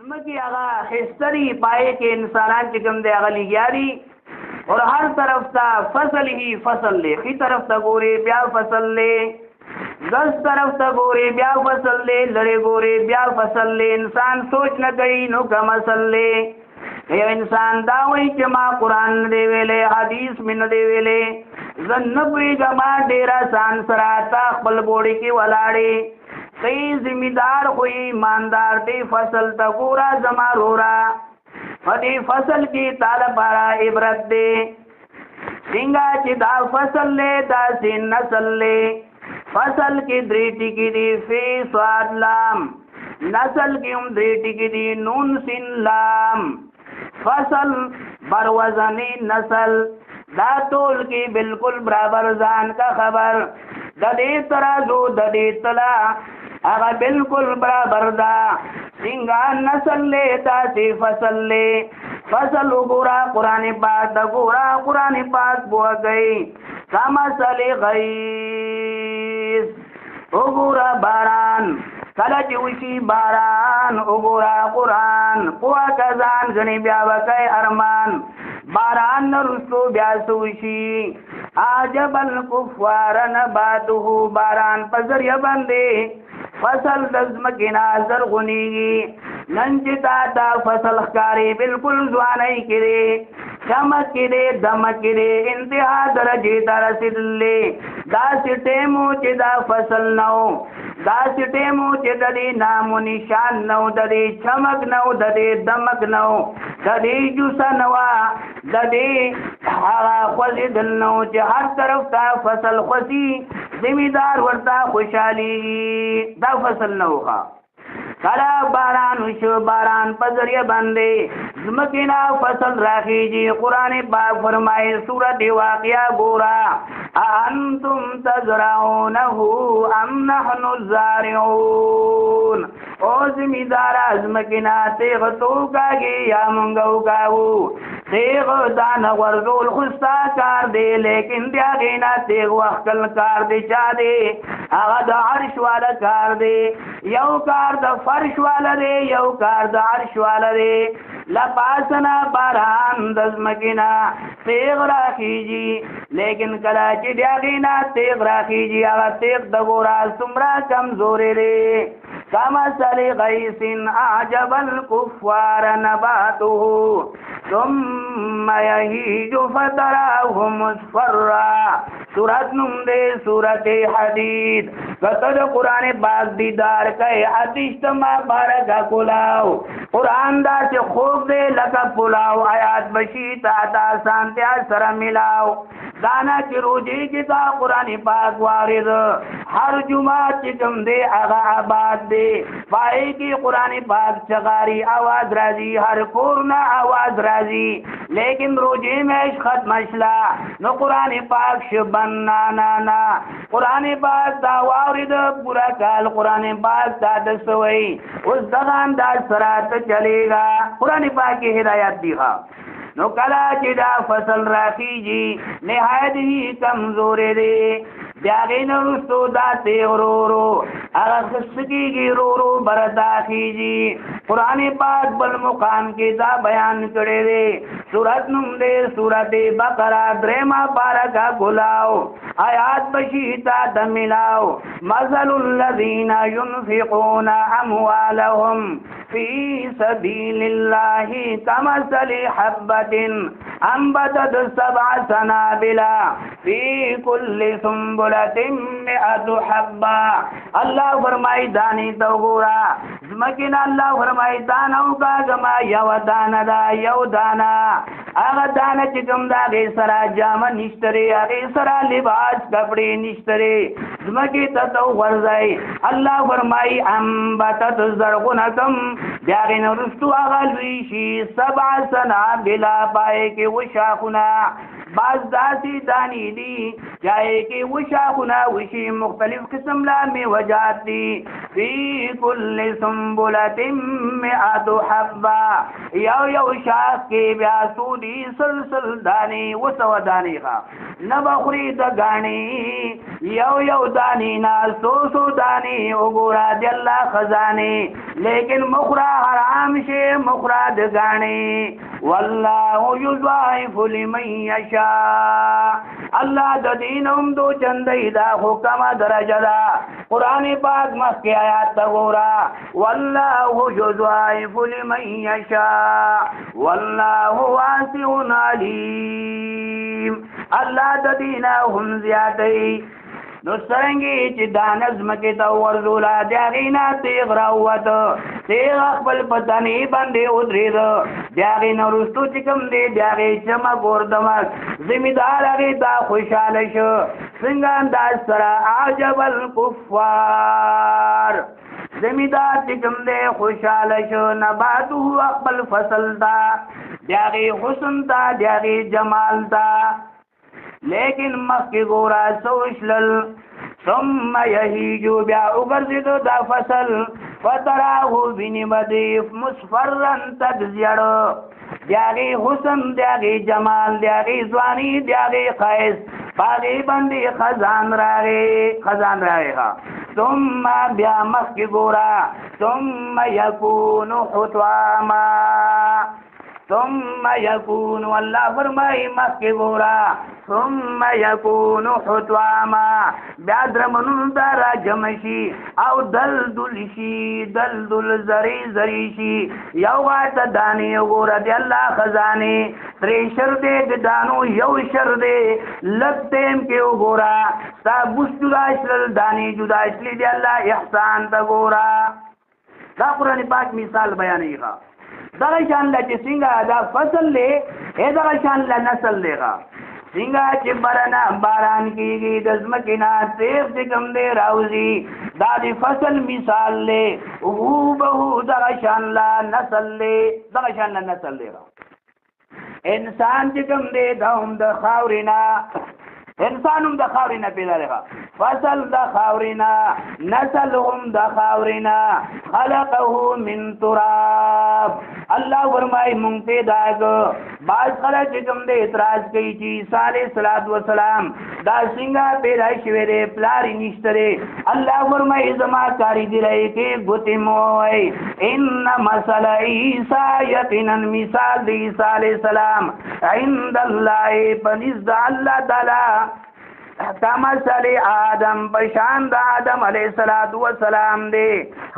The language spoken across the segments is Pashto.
ځمکې هغه خستري پای کې انسانان چې کوم دی هغه لګیا دي، اور هر طرف ته فصل ہی فصل لے، خی طرف ته ګوري بیا فصل لے، غز طرف ته ګوري بیا فصل لے، لری ګوري بیا فصل لے. انسان سوچ نه کوي نو کم اصل لے. یو انسان دا وایي چې ما قرآن نه دی ویلی، حدیث مې نه دی ویلی، زه نه پوهېږم، ما ډېر اسان سره تا خپل ګوړې کې ولاړې، ته ذمہدار خو ایماندار دی، فصل ته ګوره زما رورا، په دې فصل کې تا لپاره عبرت دی. څنګه چې دا فصل دی داسې نسل دی. فصل کې درې ټکي دي، فی صاد لام. نسل کې هم درې ټکي دي، نون سین لام. فصل بروزنی نسل دا ټول کې بالکل برابر ځان کا خبر، د دې ترازو د دې تلا هغه بالکل برابر ده. څنګه نسل له داسې فصل له. فصل وګوره قرآن پاک د ګوره، قرآن پاک بوه گئی کمثل غیث. وګوره باران کله چې وشي باران، وګوره قرآن پوه که ځان ګڼي بیا به کوې ارمان. باران نه وروستو بیا څه وشي؟ عجب الکفار نباته. باران په ذریعه باندې فصل د ځمکې نه زرغونېږي. نن چې تا دا فصل ښکاري بالکل ځوانۍ کې دی، چمک کې دی، دمک کې دی، انتها درجې ته رسېدلی. داسې ټیم و چې دا فصل نه و، داسې ټیم و چې د دې نام و نشان نه و، د دې چمک نه و، د دې دمک نه و، د دې جوسه نه وه، د دې هغه خوځېدل نه و چې هر طرف ته فصل خوځي، ذمہدار ورته خوشحالېږي. دا فصل نه و. ښه کله باران وشو، باران په ذریعه باندې ځمکې نه فصل راخیږي. قرآن پاک فرمایي سورت واقعه ګوره، أأنتم تزرعونه أم نحن الزارعون. او ذمہدار ځمکې نه تېغ تو کاږي یا مونږ وکاږو. تېغ دانه غورځول خو ستا کار دی، لیکن د هغې نه تېغ وښکل کار دی چا دی؟ هغه د عرش والا کار دی. یو کار د فرش والا دی، یو کار د عرش والا دی. لپاسنا باران د ځمکې نه تېغ راخیږي، لیکن کله چې د هغې نه تېغ راخیږي هغه تېغ د ګوره څومره کمزوری دی. کمثل غیث اعجب الکفار نباته ثم یهیج فتراه مصفرا. سورت نوم دی سورت حدید. کته د قرآن پاک دیدار کوي اتشتما بارکه کولاو. قرآن داسې خوږ دی لکه پلاو، آیات بشي تا ته اسانتیا سره ملاو. دانا چې روجې کې تا قرآن پاک وارد، هر جمعه چې کوم دی هغه آباد دی، پای کې قرآن پاک چغاري آواز راځي، هر کور نه آواز راځي. لیکن روجې میش ختم شله نو قرآن پاک شبن نا نا نا. قرآن پاک دا وارد پورا کال قرآن پاک دا دسوي اوس دغه انداز سره ته چلېږه. قرآن پاک کې هدایت دی. ښه نو کله چې دا فصل راخیږي نهایت ہی کمزورې دی، بیا هغې نه وروستو دا تېغ ورو ورو هغه خسکېږي، ورو ورو برته خېږي. قرآن پاک بل مقام کې دا بیان کړی دی. سورت نوم دی سورت بقره، درېیمه پارکه ګلاو، آیات بشي تا ته ملاو. مثل الذین ينفقون اموالهم في سبيل الله كمثل حبة أنبتت سبع سنابل في كل سنبلة 100 حبة. الله فرمای دانی تو ګورا زمکینا. الله فرمای دانه وکاږه، یو دانه ده، یو دانه. هغه دانه چې کوم د هغې سره جامه نشته دی، هغې سره لباس کپړې نشته دی، ځمکې ته ته وغورځوئ. الله فرمایي انبتت زرغونه کم، بیا هغې نه وروستو هغه لوی شي، سبع سنابله، پای کې وشاخونه. بعض داسې دانې دي چې هغې کې وشاخونه وشي، مختلف قسم لا میوجات دي. فی کل سنبلة مئة حبه، یو یو شاخ کې بیا څو دي؟ سل سل دانې، 200 دانې ښه. نه به خوري د ګاڼې، یو یو دانې نه څو څو دانې. وګوره د الله خزانې، لیکن مخره حرام شي، مخره د ګاڼې. والله یضاعف لمن یشاء، الله د دین هم دو چندې، دا خو کمه درجه ده. قرآن پاک مخکې آیات ته ګوره، والله یضاعف لمن یشاء والله واسع علیم. الله د دینه هم زیاتوي. نو څرنګه چې دانه ځمکې ته وغورځوله، د هغې نه تېغ راووته، تېغ خپل په تنې باندې ودرېده. د هغې نه وروستو چې کوم دی د هغې چمک وردمک، زمیندار هغې ته خوشحاله شو. څنګه انداز سره؟ عجب الکفار. زمیندار چې کوم دی خوشحاله شو، نباته خپل فصل ته، د هغې حسن ته، د هغې جمال ته. لیکن مخکې ګوره څه وشلل؟ ثم یهیجو، بیا وګرځېدو دا فصل، فتراه ویني به دی مصفرا، تک زیړ. د هغې حسن، د هغې جمال، د هغې ځواني، د هغې ښایست، په هغې باندې خزان راغی، خزان راغی. ثم بیا مخکې ګوره، ثم یکون حطاما، ثم یکون، الله فرمایي مخکې ګوره، ثم یکون حطاما، بیا درمنونو ته راجمع شي او دلدل شي، دلدل زری زری شي. یو غاټه دانې وګوره، د الله خزانې، درې شر دی د دانو، یو شر دی. لږ ټایم کې وګوره، ستا بوس جدا شول، دانې جدا شلې. د الله احسان ته ګوره. دا قرآن پاک مثال بیانوي. دغه شان له چې څنګه دا فصل دی، دغه شان له نسل دی. څنګه چې برنه باران کیږي، د ځمکې نه تېغ چې کوم دی راوځي، دا د فصل مثال دی. هوبهو دغه شان له نسل دی، دغه شان له نسل دی. انسان چې کوم دی دا هم د خاورې نه، انسان هم د خاورې نه پیدا دی. فصل د خاورې نه، نسل هم د خاورې نه. خلقه من تراب، الله فرمایي مونږ پیدا کړ. بعض خلک چې کوم دی اعتراض کوي چې عیسی علیه الصلاة والسلام دا څنګه پیدا شوی دی، پلار یې نشته دی. الله فرمایي زما کاریګرۍ کې ګوتې مه ووهئ. ان مثل عیسی، یقینا مثال د عیسی علیه السلام، عند الله، په نزد د الله تعالی، کمثل آدم، پشان د آدم علیه الصلاة والسلام دی.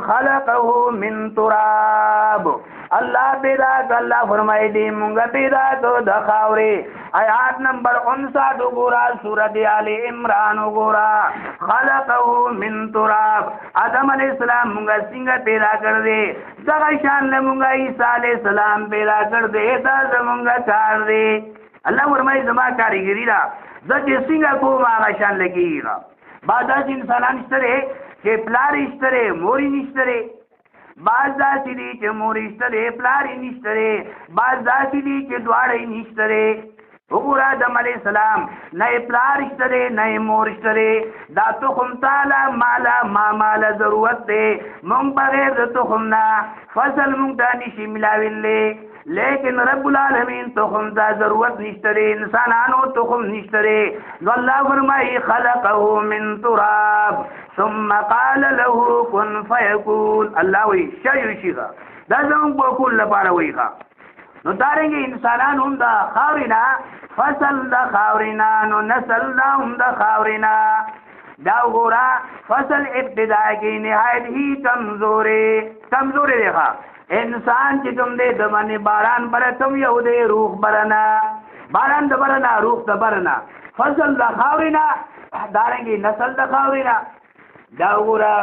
خلقه من تراب، الله پیدا کړ. الله فرمایي دی مونږ پیدا کړ د خاورې. آیات نمبر 59 وګوره، سورت آل عمران وګوره. خلقه من تراب، آدم علیه السلام مونږ څنګه پیدا کړ دی، دغه شان له مونږ عیسی علیه السلام پیدا کړ دی. دا زمونږ کار دی. الله فرمایي زما کاریګري ده، زه چې څنګه کوم هغه شان لګېږي. بعض داسې انسانان شته دی چې پلار یې شته دی، مور یې نشته دی. بعض داسې دي چې مور یې شته دی، پلار یې نشته دی. بعض داسې دي چې دواړه یې نشته دی. وګوره آدم علیه السلام نه یې پلار شته دی، نه یې مور شته دی. دا تخم تاله ماله ما ماله ضرورت دی، مونږ بغیر د تخم نه فصل مونږ ته نشي ملاویلی. لیکن رب العالمین تخم ته ضرورت نشته دی، انسانانو تخم نشته دی. نو الله فرمایي خلقه من تراب ثم قال له کن فیکون. الله وایي شی شي، دا زموږ په کول لپاره وایي. نو دارنګه انسانان هم د خاورې نه، فصل د خاورې نه، نو نسل دا هم د خاورې نه. دا وګوره فصل ابتدا کې نهایت هی کمزورې کمزورې دی. انسان چې کوم دی د باندې باران برتم یو دی، روح برنه، باران د برنه، روح د برنه، فصل د خاورې نه، دارنګه نسل د خاورې نه. دا وګوره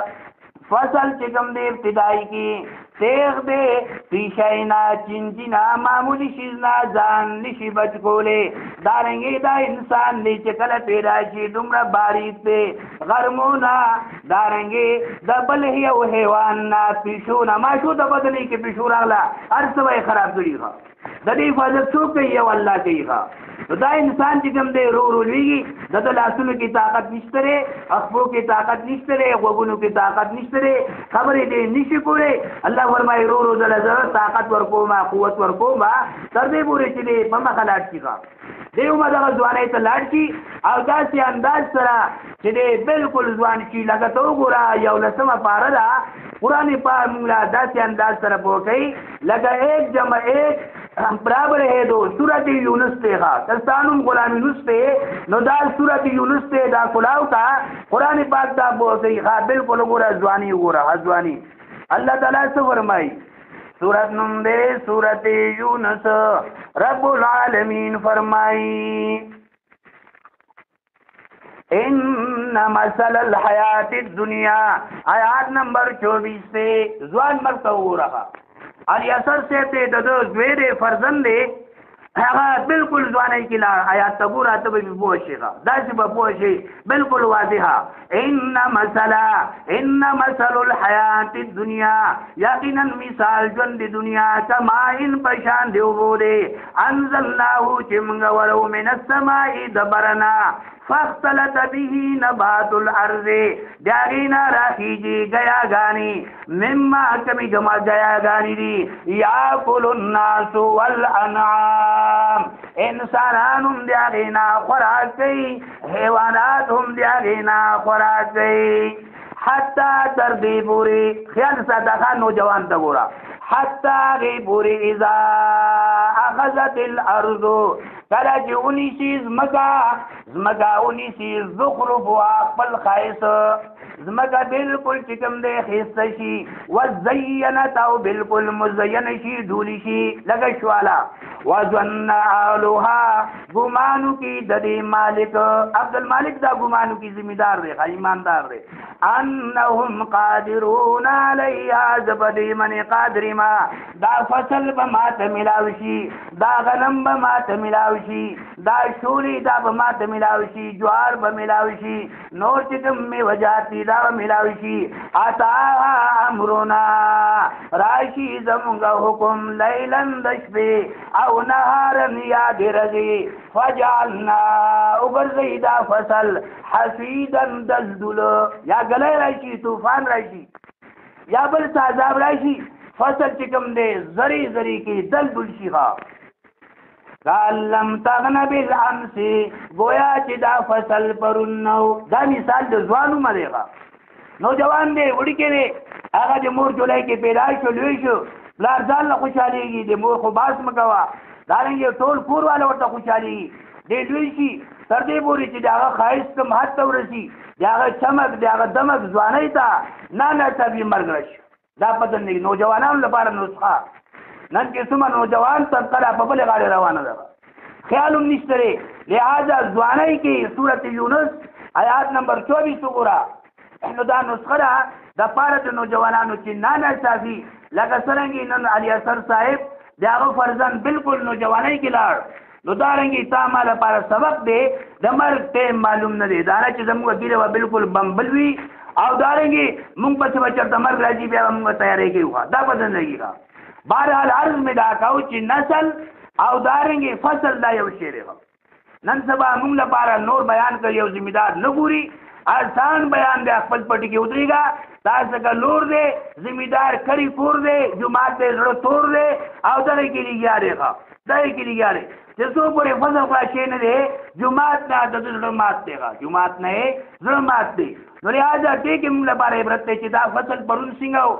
فصل چې کوم دی ابتدایي کې تیغ دی، پیشی نه، چینجی نه، معمولي شیز نه ځان نشي بچ کولی. دارنګې دا انسان دی چې کله پیدا شي دومره باریک دی، غرمو نه، دارنګې د بل یو حیوان نه، پیشو نه، ماشو د بدنې کې پیشو راغله، هر څه به یې خراب کړي. ښه د دې حفاظت څوک کوي؟ یو الله کوي. ښه نو دا انسان چې کوم دی رو رو لویږي، د ده لاسونو کې طاقت نشته دی، خپو کې طاقت نشته دی، غوږونو کې طاقت نشته دی، خبرې دې نشي کولی. الله فرمایي رو رو دله زه طاقت ورکوم، قوت ورکوم، تر دې پورې چې دی په مخه لاړ شي. دی هم دغه ځوانۍ ته لاړ شي او داسې انداز سره چې دی بالکل ځوان شي. لکه ته وګوره یو لسمه پاره ده، قرآن پاک موږ له داسې انداز سره پوه کوي لکه 1 + 1 برابر ہے 2. سورت یونس ته ښه کستانم غلام یونس ته، نو دا سورت یونس ته دا کلاو کا قرآن پاک دا پوه کوي. ښه بالکل وګوره ځواني وګوره ځواني. الله تعالی څه فرمایي؟ سورت نوم دی سورت یونس. رب العالمین فرمایي ان مثل الحیات الدنیا، آیات نمبر 24 تے ځوان مرګ ته وګوره. علي اثر صاحب دی، د ده زوی دی، فرزند دی، هغه بالکل ځوانۍ کې لاړ. آیات ته ګوره، ته به پوه شې، داسې به پوه شې بالکل واضحه. ان مثل ان مثل الحیات الدنیا، یقینا مثال ژوند د دنیا کما ان پشان دی اوبو دی، انزلناه چې موږ ورو من السماء د برنا، فاختلط به نبات الارض، داغینا راخیجی گیاگانی، مما کمی جمع گیاگانی دی، یاکل الناس والانعام، انسانان هم داغینا خوراک کوي، حیوانات هم داغینا خوراک کوي. حتی تر دې پورې خیال ساته ښه نوجوان ته ګوره، حتی هغې پورې اذا اخذت الارض، کله چې ونیسي ځمکه، ځمکه ونیسي زخرفها خپل ښایست، ځمکه بالکل چې کوم دی ښایسته شي، وزینت او بالکل مزین شي، ډولي شي لکه شواله، وظن اهلها، ګمانو کې د دې مالک عبدالمالک دا ګمانو کې ذمہ دار دی، ایماندار دی، انهم قادرون علیها، زه په دې منې قادر ما، دا فصل به ماته میلاو شي، دا غنم به ماته میلاو شي، دا شولې دا به ماته میلاو شي، جوار به میلاو شي، نور چې کوم میوه جات دي دا به میلاو شي. اتاها امرنا، راشي زمونږ حکم لیلا د شپې او نهارا یا د ورځې، فجعلنا وګرځوي دا فصل حصیدا دلدل، یا ګلی راشي، طوفان راشي، یا بل څه عذاب راشي، فصل چې کوم دی زری زری کې دلدل شي. قال لم تغن بالامس، گویا چې دا فصل پرون نو. دا مثال د ځوانو ملېغه، نوجوان دی، وړوکی دی، هغه د مور جولای کې پیدا شو، لوی شو، پلار ځان له خوشحالېږي، د مور خو باس مه کوه، دارنګې ټول کور والا ورته خوشحالېږي. دی لوی شي تر دې پورې چې د هغه ښایست کوم حد ته ورسي، د هغه چمک، د هغه دمک ځوانۍ ته نه ناڅاپي مرګ راشي. دا پته نه نوجوانانو لپاره نسخه. نن چې څومره نوجوان طبقه ده په بلې غاړې روانه ده، خیال هم نشته دی. لهذا ځوانۍ کې سورت یونس آیات نمبر 24 وګوره. نو دا نسخه ده د پاره د نوجوانانو چې نه ناڅاپي لکه څرنګه نن علي اثر صاحب د هغه فرزند بالکل نوجوانۍ کې لاړ، نو دارنګې تا ما لپاره سبق دی، د مرګ ټایم معلوم نه دی. دا نه چې زموږ ږیره به بالکل بمبل وي او دارنګې مونږ پسې به چېرته مرګ راځي بیا به مونږ تیاری کوو، دا به زندګي ده. بهرحال عرض مې دا کاو چې نسل او دارنګې فصل دا یو شی دی. نن سبا مونږ لپاره نور بیان کړي یو ذمہ دار نه ګوري، آسان بیان دی، خپل پټي کې ودرېږه. تاسو که لور دی، ذمہ دار کړي کور دی، جومات دی، زړه تور دی او دغه کې لګیا دی، ښه دغه کې لګیا دی چې څو پورې فصل خلاص شوی نه دی، جومات نه د ده زړه مات دی، ښه جومات نه یې زړه مات دی. نو لهذا دې کې مونږ لپاره عبرت دی چې دا فصل پرون څنګه و،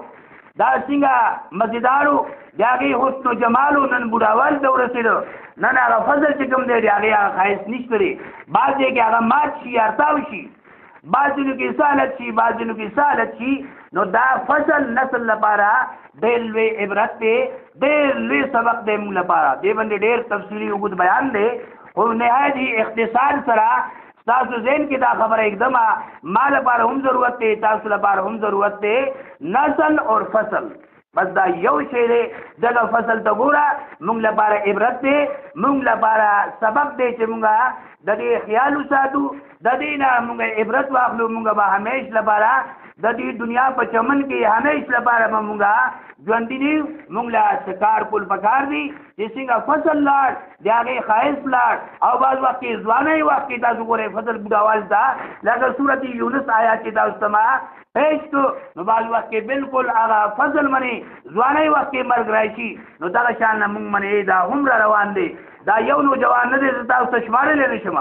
دا څنګه مزیدار و، د هغې حسن و جمال و، نن بوډاوال ته ورسېده. نن هغه فصل چې کوم دی د هغې هغه ښایست نشته دی. بعضې کې هغه مات شي، ارتاو شي، بعضینو کې سالت شي، بعضینو کې سالت شي. نو دا فصل نسل لپاره ډېر لوی عبرت دی، ډېر لوی سبق دی موږ لپاره. دې باندې ډېر تفصیلي اوږد بیان دی، خو نهایت اختصار سره تاسو ذهن کې دا خبره اکدمه ما لپاره هم ضرورت دی، تاسو لپاره هم ضرورت دی. نسل اور فصل بس دا یو شی دی. دغه فصل ته ګوره، موږ لپاره عبرت دی، موږ لپاره سبق دی چې موږ د دې خیال وساتو، د دې نه موږ عبرت واخلو. موږ به همیش لپاره د دې دنیا په چمن کې همیش لپاره به مونږه ژوندي نه یو. مونږ له څه کار کول پکار دي چې څنګه فصل لاړ، د هغې ښایست لاړ، او بعض وخت کې ځوانۍ وخت کې تاسو ګورئ فصل بوډاوال ته، لکه سورت یونس آیات چې تاسو ته ما پیش کړو، نو بعض وخت کې بالکل هغه فصل منې ځوانۍ وخت کې مرګ راشي. نو دغه شان نه مونږ منې دا هم را روان دی. دا یو نوجوان نه دی، زه تاسو ته شمارلی نه شم.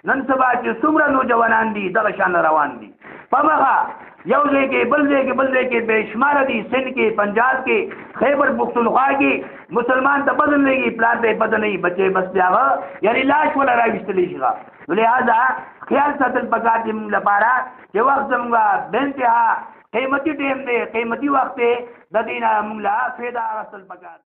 نن سبا چې څومره نوجوانان دي دغه شان روان دي په مخه، یو ځای کې، بل ځای کې، بل ځای کې، بې شماره دي. سند کې، پنجاب کې، خیبر پښتونخوا کې مسلمان ته پته نه لګي، پلار ته یې پته نه وي، بچی بس بیا هغه یعنې لاش وله راویستلی شي. نو لهذا خیال ساتل پکار دي موږ لپاره چې وخت زموږ بې انتها قیمتي ټایم دی، قیمتي وخت دی، د دې نه موږ له فایده اخیستل پکار.